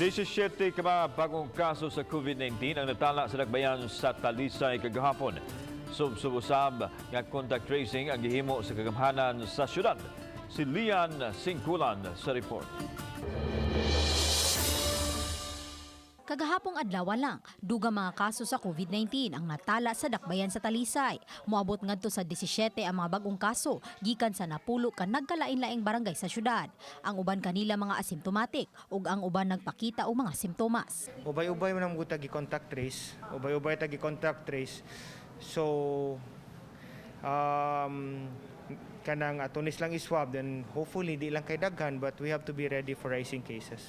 17 ka mga bagong kaso sa COVID-19 ang natala sa dakbayan sa Talisay kagahapon. Sub-sub nga contact tracing ang gihimo sa kagamhanan sa syudad. Si Lian Singkulan sa report. Kagahapong adlaw lang, dugang mga kaso sa COVID-19 ang natala sa dakbayan sa Talisay. Moabot ngadto sa 17 ang mga bagong kaso gikan sa 10 ka nagkalain-laing barangay sa syudad. Ang uban kanila mga asymptomatic ug ang uban nagpakita og mga simptomas. Ubay-ubay man ang tagi contact trace, ubay-ubay tagi contact trace. So kanang atunis lang iswab, then hopefully di lang kay daghan, but we have to be ready for rising cases.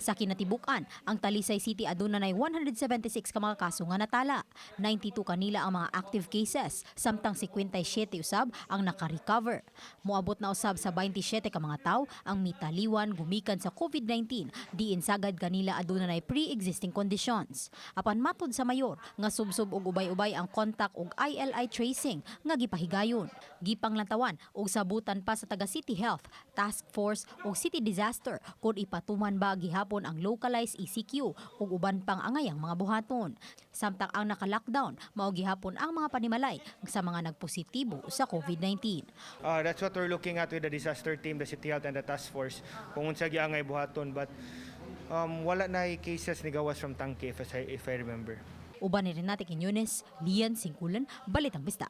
Sa kinatibuk-an, ang Talisay City aduna nay 176 ka mga kaso nga natala. 92 kanila ang mga active cases, samtang 57 usab ang naka-recover. Moabot na usab sa 27 ka mga tawo ang mitaliwan gumikan sa COVID-19, diin sagad kanila aduna nay pre-existing conditions. Apan matod sa mayor nga subsob og ubay-ubay ang contact og ILI tracing nga gipahigayon. Gipanglantawan og sabutan pa sa taga City Health, Task Force ug City Disaster kung ipatuman ba gihapon ang localized ECQ ug uban pang angayang mga buhaton. Samtang ang naka-lockdown, mao gihapon ang mga panimalay sa mga nagpositibo sa COVID-19. That's what we're looking at with the disaster team, the City Health and the task force, kung unsa giangay buhaton, but wala na cases ni gawas from Tangke, if I remember. Uban ni Renate Quiñones, Lian Singkulan, Balitang Bista.